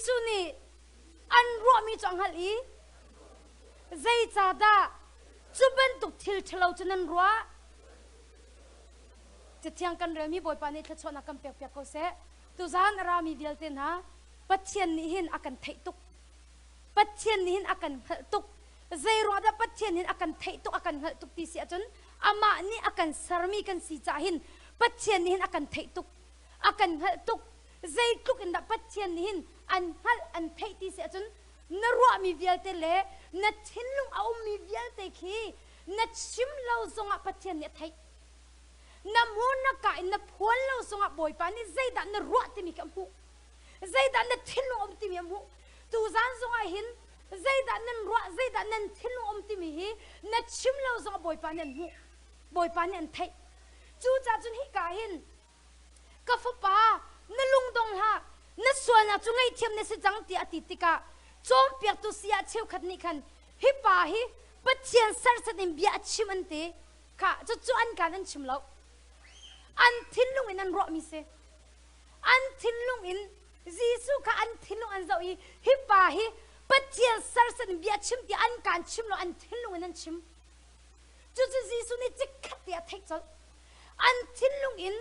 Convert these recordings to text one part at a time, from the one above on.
Jesuh nih an ruahmi cu a hngalh i zeicahdah cu bantuk thil ṭhalo cu nan ruah? Cathiang kan relmi Bawipa nih thluachuahnak kan pekpiak ko seh. Tuzaan a rami vialte hna, Pathian nih hin a kan theih tuk. Pathian nih hin a kan hngalh tuk. Zei ruangah dah Pathian hin a kan theih tuk, a kan hngalh tuk ti si ahcun amah nih a kan sermi kan si caah hin Pathian nih hin a kan theih tuk, a kan hngalh tuk. Zeitluk in dah Pathian nih hin an hngalh, an theih ti si ahcun na ruahmi vialte le na thinlung a ummi vialte khi na chim lo zongah Pathian nih a theih. Na hmur na ka in na phuan lo zongah Bawipa nih zeidah na ruah timi khi a hmuh. Zeidah na thinlung a um timi a hmuh. Tuzaan zongah hin zeidah nan ruah, zeidah nan thinlung a um timi hi na chim lo zongah Bawipa nih an hmuh. Bawipa nih an theih. Cucaah cun hika hin ka fapa na lungdong hlah na sualnak cu ngaihthiam na si cang tiah a ti tikah cawnpiaktu saya cheukhat nih khan hi pa hi Pathian serhsat in bia a chim an ti kha cucu an kaan an chim lo an thinlung in an ruahmi si an thinlung in Jesuh kha an thinlung an zoh i hi pa hi Pathian serhsat in bia a chim tiah an kaan chim lo an thinlung in an chim cucu Jesuh nih chikkhat te a theih colh An thinlung in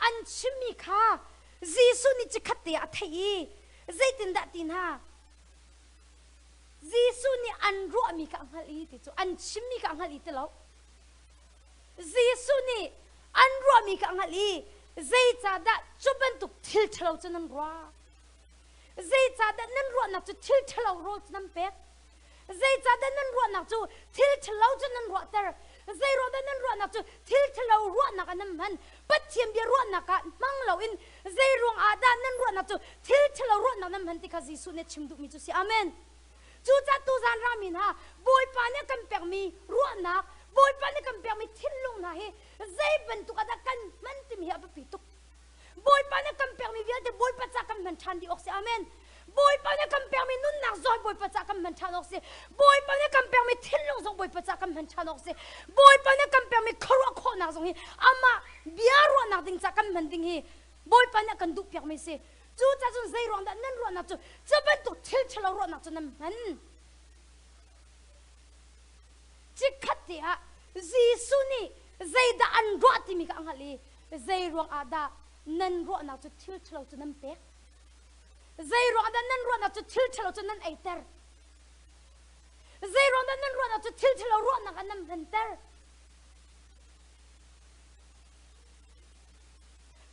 an chimmi kha Jesuh nih chikkhat te ah a theih i zeitindah ti hna? Jesuh nih an ruahmi kha a hngalh i ti cu an chimmi kha a hngalh i ti lo. Jesuh nih an ruahmi kha a hngalh i zeicahdah cu bantuk thil ṭhalo cu nan ruah? Zeicahdah nan ruahnak cu thil ṭhalo rawl cu nan pek? Zeicahdah nan ruahnak cu thil ṭhalo cu nan ruahter? Zeiruahdah nan ruahnak cu thil ṭhalo ruahnak ah nan hman? Pathian bia ruahnak ah hmang loin zeiruang ah dah nan ruahnak cu thil ṭhalo ruahnak nan hman ti kha Jesuh nih a chim duhmi cu si. Amen. Cucaah tuzan rami hna, Bawipa nih a kan pekmi ruahnak, Bawipa nih a kan pekmi thinlung hna hi zei bantuk ah dah kan hman timi hi a biapi tuk. Bawipa nih kan pekmi vialte Bawipa ca kan hman ṭhan dih awk si. Amen. Bawipa nih kan pekmi nunnak zong Bawipa ca kan hman ṭhan awk si. Bawipa nih kan pekmi thinlung zong Bawipa ca kan hman ṭhan awk si. Bawipa nih kan pekmi khuaruah khawhnak zong hi amah bia ruahnak ding ca kan hman ding hi Bawipa nih a kan duhpiakmi si. Cucaah cun zei ruang dah nan ruahnak cu cu bantuk thil ṭhalo ruahnak cu nan hman? Chikkhat te ah Jesuh nih zeidah an ruah timi kha a hngalh i Zei ruangah dah nan ruahnak cu thil ṭhalo cu nan pek? Zei ruangah dah nan ruahnak cu thil ṭhalo cu nan eiter? Zei ruangah dah nan ruahnak cu thil ṭhalo ruahnak ah nan hmanter?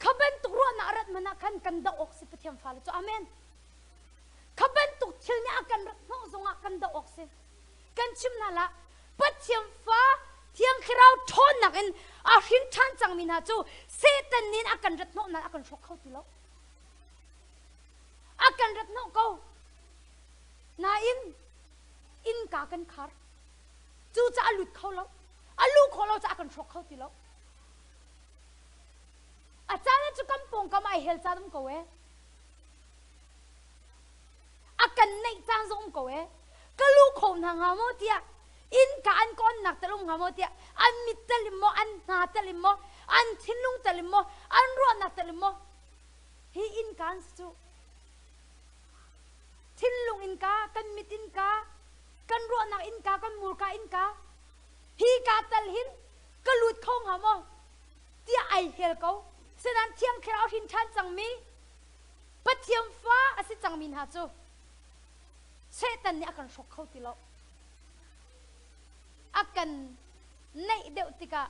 Kha bantuk ruahnak a rat hmanh ah khan kan doh awk si Pathian fale cu amen. Kha bantuk thil nih a kan rat hnawh zongah kan doh awk si. Kan chim hna lah Pathian fa Thiang Thlarau ṭhawnnak in a hrin ṭhan cangmi hna cu Satan nih a kan rat hnawh nain a kan hrawk kho ti lo. A kan rat hnawh ko. Nain innka kan khar. Cucaah a lut kho lo. A luh khawh lo caah a kan hrawk kho ti lo. A caan cu kan pawngkam ai hel caan um ko ee. A kan neih caan zong um ko ee. Ka lu kho hna hnga maw tiah innka an ka onnak tal um hnga maw tiah an mit tal in maw an hna tal in maw an thinlung tal in maw an ruahnak tal in maw hi innka an si cu thinlung innka kan mit innka kan ruahnak innka kan murka innka hi ka tal hin ka lut kho hnga maw tiah ai hel ko sedan thiang thlarau hrin ṭhan cangmi Pathian fa a si cangmi hna cu Satan nih a kan hrawk kho ti lo. A kan naih deuh tikah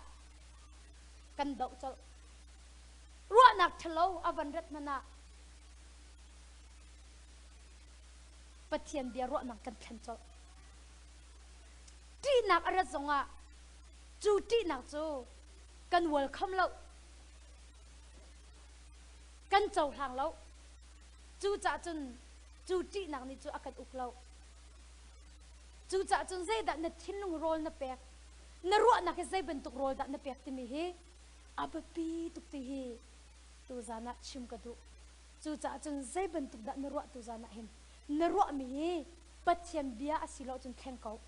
kan doh colh. Ruahnak ṭhalo a van rat hmanh ah Pathian bia ruahnak kan thlen colh. Ṭihnak a rat zongah cu ṭihnak cu kan welcome lo. Kan cohlang lo. Cucaah cun cu ṭihnak nih cu a kan uk lo. Cucaah cun zeidah na thinlung rawl na pek, na ruahnak hi zei bantuk rawl dah na pek timi hi a biapi tuk ti hi tuzan ah chim ka duh. Cucaah cun zei bantuk dah na ruah tuzan ah hin na ruahmi hi Pathian bia a si lo cun thleng ko.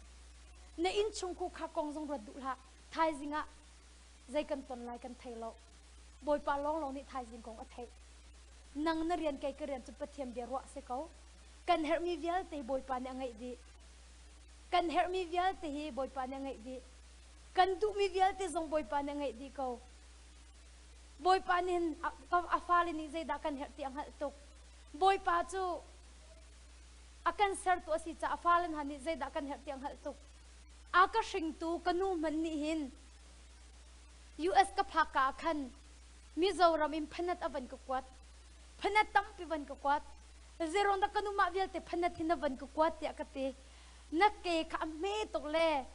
Na innchungkhur kha kong zong ruat duh hlah. Thaizing ah zei kan ton lai kan thei lo. Bawipa lawnglawng nih thaizing kong a theih. Nang na rian kei ka rian cu Pathian bia ruah si ko. Kan herhmi vialte Bawipa nih a ngeih dih. Kan herhmi vialte hi Bawipa nih a ngeih dih. Kan duhmi vialte zong Bawipa nih a ngeih dih ko. Bawipa nih hin a fale nih zeidah kan herh ti a hngalh tuk. Bawipa cu a kan sertu a si caah a fale hna nih zeidah kan herh ti a hngalh tuk. A ka hringtu ka nu hmanh nih hin US ka phak ka ah khan Mizoram in phanat a van ka kuat. Phanat tampi van ka kuat. Zeiruang dah ka nu mah vialte phanat hi na van ka kuat tiah ka ti. Na ke kha a hme tuk le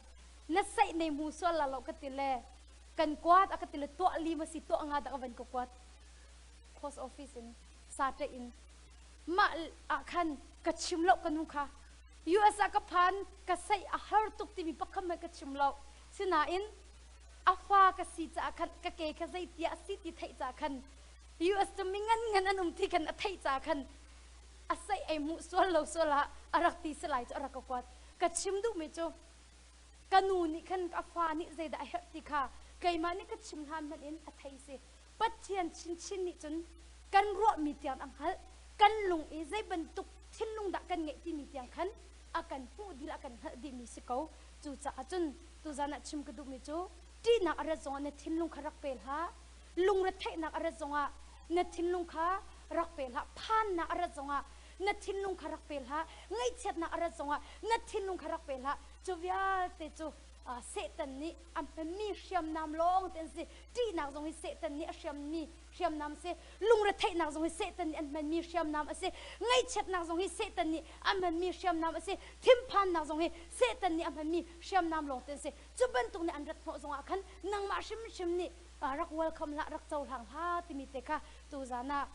na saih nei hmu sual la lo ka ti le kan kuat a ka ti le tuah li ma si tuah nga dah ka van ka kuat. Post office in sate in mah ah khan ka chim lo ka nu kha US ah ka phan ka saih a har tuk timi pakhat hmanh ka chim lo. Sinain a fa ka si caah khan ka ke kha zeitia a si ti theih caah khan US cu mi ngan ngan an um ti khan a theih caah khan a saih ei hmuh sual lo sual ah a rak ti si lai cu a rak ka kuat. Ka chim duhmi cu ka nu nih khan a fa nih zeidah a herh ti kha keimah nih ka chim hlan hmanh in a thei si. Pathian chinchin nih cun kan ruahmi tiang a hngalh, kan lung i zei bantuk thinlung dah kan ngeih timi tiang khan a kan hmuh dih le a kan hngalh dihmi si ko. Cucaah cun tuzan ah chim ka duhmi cu ṭihnak a rat zongah na thinlung kha rak pe hlah. Lungretheihnak a rat zongah na thinlung kha rak pe hlah. Phannak a rat zongah na thinlung kha rak pe hlah. Ngaihchiatnak a rat zongah na thinlung kha rak pe hlah. Cu vialte cu Satan nih a hmanmi hriamnam lawng te an si. Ṭihnak zong hi Satan nih a hriammi hriamnam a si. Lungretheihnak zong hi Satan nih an hmanmi hriamnam a si. Ngaihchiatnak zong hi Satan nih a hmanmi hriamnam a si. Thinphannak zong hi Satan nih a hmanmi hriamnam lawng te an si. Cu bantuk nih an rat hnawh zongah khan nangmah hrimhrim nih rak welcome hlah, rak cohlang hlah timi te kha tuzan ah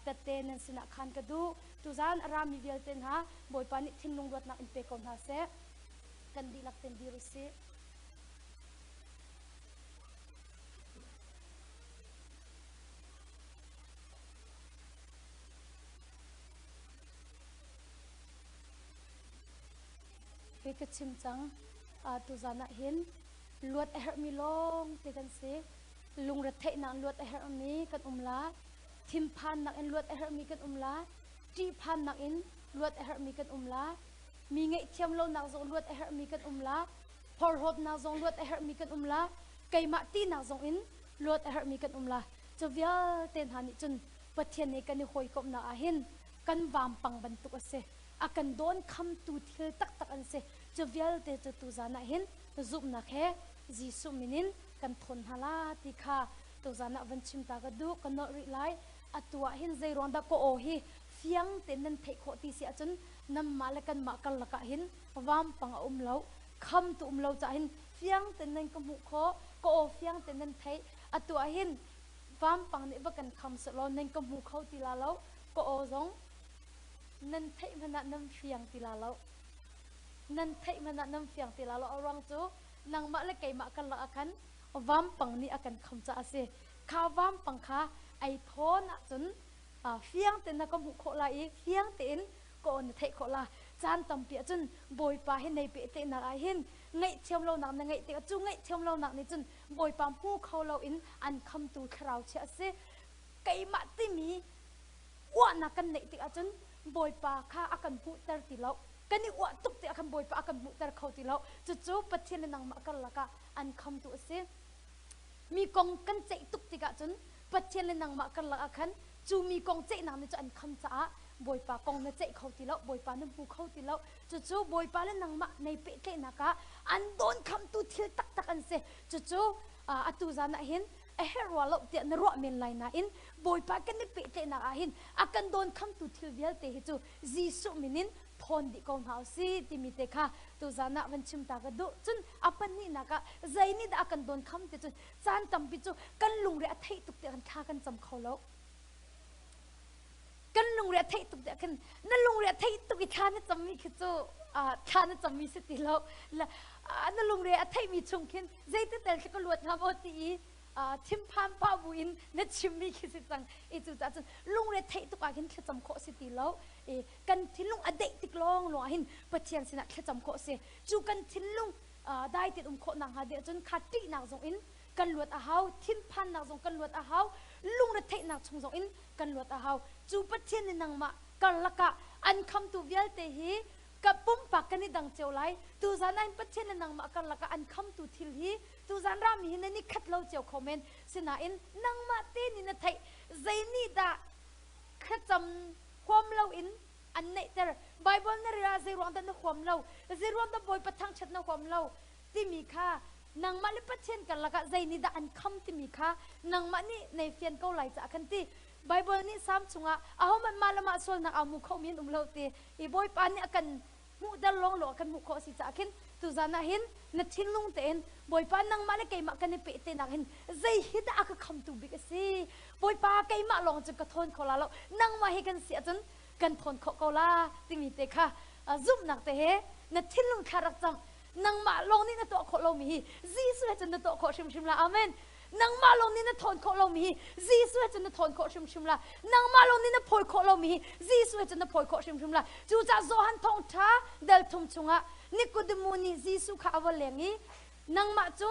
tette nan sinah khan ka duh. Tuzan a rami vialte hna Bawipa nih thinlung luatnak in pe ko hna seh. Kan dihlak ten dir u sih. Hi ka chim cang. Tuzan ah hin luat a herhmi lawng te kan si. Lungretheihnak in luat a herhmi kan um la. Thinphannak in luat a herhmi kan um la. Ṭihphannak in luat a herhmi kan um la. Mi ngaihthiam lonak zong luat a herhmi kan um la. Phorhlawtnak zong luat a herhmi kan um la. Keimah tinak zong in luat a herhmi kan um la. Cu vialte hna nih cun Pathian he kan i hawikomhnak ah hin kan vampang bantuk a si. A kan dawn khamtu thil taktak an si. Cu vialte cu tuzan ah hin zumhnak he Jesuh min in kan thawn hna la ti kha tuzan ah van chim ta ka duh. Ka nolh rih lai. Atu ah hin zei ruang dah ka aw hi fiang tein nan theih khawh ti si ahcun nanmah le kanmah karlak ah hin vampang a um lo. Khamtu um lo caah hin fiang tein nan ka hmuh khawh. Ka aw fiang tein nan theih. Atu ah hin vampang nih va kan kham sehlaw nan ka hmu kho ti la lo. Ka aw zong nan theih hmanh ah nan fiang ti la lo. Nan theih hmanh ah nan fiang ti la lo. A ruang cu nangmah le keimah karlak ah khan vampang nih a kan kham caah a si. Kha vampang kha ei thawn ahcun fiang tein na ka hmuh khawh lai i fiang tein ka aw na theih khawh la. Caan tampi ahcun Bawipa hi nei pehtlaihnak ah hin ngaihthiam lonak na ngeih tikah cu ngaihthiam lonak nih cun Bawipa hmu kho loin an khamtu thlarau chia a si. Keimah timi uahnak kan neih tikah cun Bawipa kha a kan hmuhter ti lo. Kan i uah tuk tikah khan Bawipa a kan hmuhter kho ti lo. Cucu Pathian le nangmah karlak ah an khamtu a si. Mi kong kan ceih tuk tikah cun Pathian le nangmah karlak ah khan cu mi kong ceihnak nih cu an kham caah Bawipa kong na ceih kho ti lo, Bawipa na hmu kho ti lo. Cucu Bawipa le nangmah nei pehtlaihnak ah an dawnkhamtu thil taktak an si. Cucu atu zan ah hin a herh rua lo tiah na ruah men lai nain Bawipa kan i pehtlaihnak ah hin a kan dawnkhamtu thil vialte hi cu Jesuh min in thawn dih ko hna u si timi te kha tuzan ah van chim ta ka duh. Cun a pahnihnak ah zei nih dah a kan dawnkham ti cun caan tampi cu kan lungre a theih tuk tiah kan thla kan cam kho lo. Kan lungre a theih tuk tiah khan na lungre a theih tuk i thla na cammi khi cu thla na cammi si ti lo. Na lungre a theihmi chung khin zeiti tel khi ka luat hnga maw ti i thinphan pah bu in na chimmi khi si cang. I cucaah cun lungre theih tuk ah khin thlacam khawh si ti lo. I kan thinlung a deih tik lawng lawng ah hin Pathian sinah thlacam khawh si. Cu kan thinlung dai tein um khawh nakhnga ding ahcun kha ṭihnak zong in kan luat a hau, thinphannak zong kan luat a hau, lungretheihnak chung zong in kan luat a hau. Cu Pathian nih nangmah karlak ah An khamtu vialte hi ka pumpak kan i dang cio lai. Tuzan ah hin Pathian le nangmah karlak ah an khamtu thil hi tuzan rami hi nan i khat lo cio kho men. Sinain nangmah te nih na theih zei nih dah thlacam huam loin an neihter. Bible na rel ah zei ruang dah na huam lo, zei ruang dah Bawipa thangṭhat na huam lo timi kha nangmah le Pathian karlak ah zei nih dah an kham timi kha nangmah nih nei fian ko lai caah khan ti. Bible nih Salm chungah ahohmanh mah le mah sualnak aa hmu khomi an um lo ti i Bawipa nih a kan hmuhter lawnglawng a kan hmuh khawh a si caah khin tuzan ah hin na thinlung tein Bawipa nangmah le keimah kan i pehtainak hin zei hi dah a ka khamtu bik a si Bawipa keimah lawng cu ka thawn kho la lo nangmah hi kan si ahcun kan thawn khawh ko la timi te kha zumhnak te he na thinlung thla rak cam nangmah lawng nih na tuah khawh lomi hi Jesuh he cun na tuah khawh hrimhrim la amen Nangmah lawng nih na thawn khawh lomi hi Jesuh he cun na thawn khawh hrimhrim la. Nangmah lawng nih na phawi khawh lomi hi Jesuh he cun na phawi khawh hrimhrim la. Cucaah Johan thawngṭha dal thum chungah Nikodemu nih Jesuh kha a va leng i nangmah cu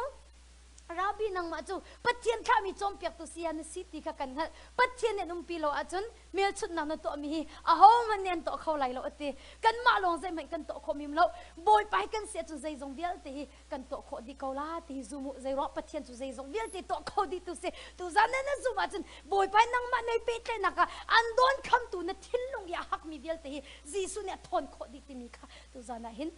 Rabbi nangmah cu Pathian thlahmi cawnpiaktu saya na si ti kha kan hngalh. Pathian nih an umpi lo ahcun hmelchunhnak na tuahmi hi ahohmanh nih an tuah kho lai lo a ti. Kanmah lawng zeihmanh kan tuah khawh mim lo. Bawipa hi kan si ahcun zeizong vialte hi kan tuah khawh dih ko la ti hi zum u zeiruang Pathian cu zeizong vialte tuah kho dih tu si tuzan na zum ahcun Bawipa nangmah nei pehtlaihnak ah an dawn khamtu na thinlung i a hakmi vialte hi Jesuh nih a thawn khawh dih timi kha tuzan ah hin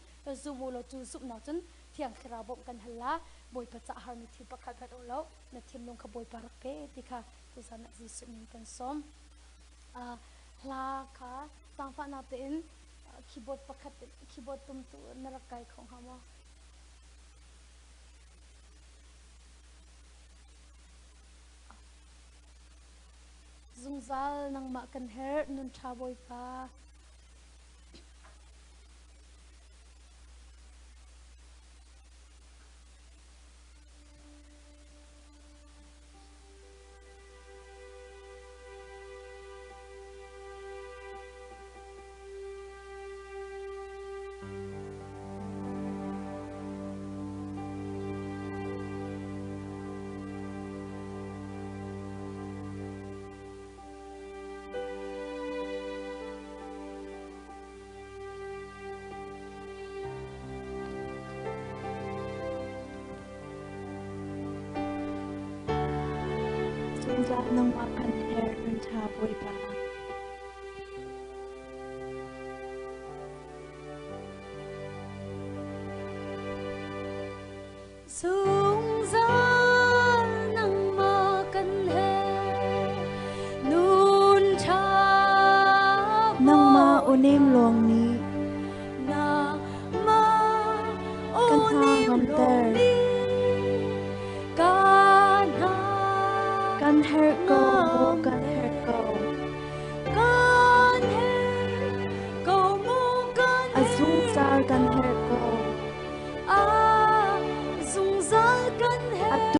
zum u law cu zumhnak cun Thiang Thlarau bawmh kan hal la Bawipa ca harmi thil pakhat hmanh u lo na thinlung kha Bawipa rak pe ti kha tuzan ah Jesuh min kan sawm hla kha zaangfahnak tein keyboard pakhat keyboard tumtu na rak kai kho hnga maw? Zungzal nangmah kan herh nun ṭha Bawipa. Zungzal nangmah kan herh nan ṭha Bawipa. Zungzal nangmah kan herh nun ṭha Nangmah aw nem lawng nih Nangmah kan aw hna nem ngamter. lawng nih kan hna Kan herh ko, kan herh ko. Kan herh ko mu kan A zungzal kan herh.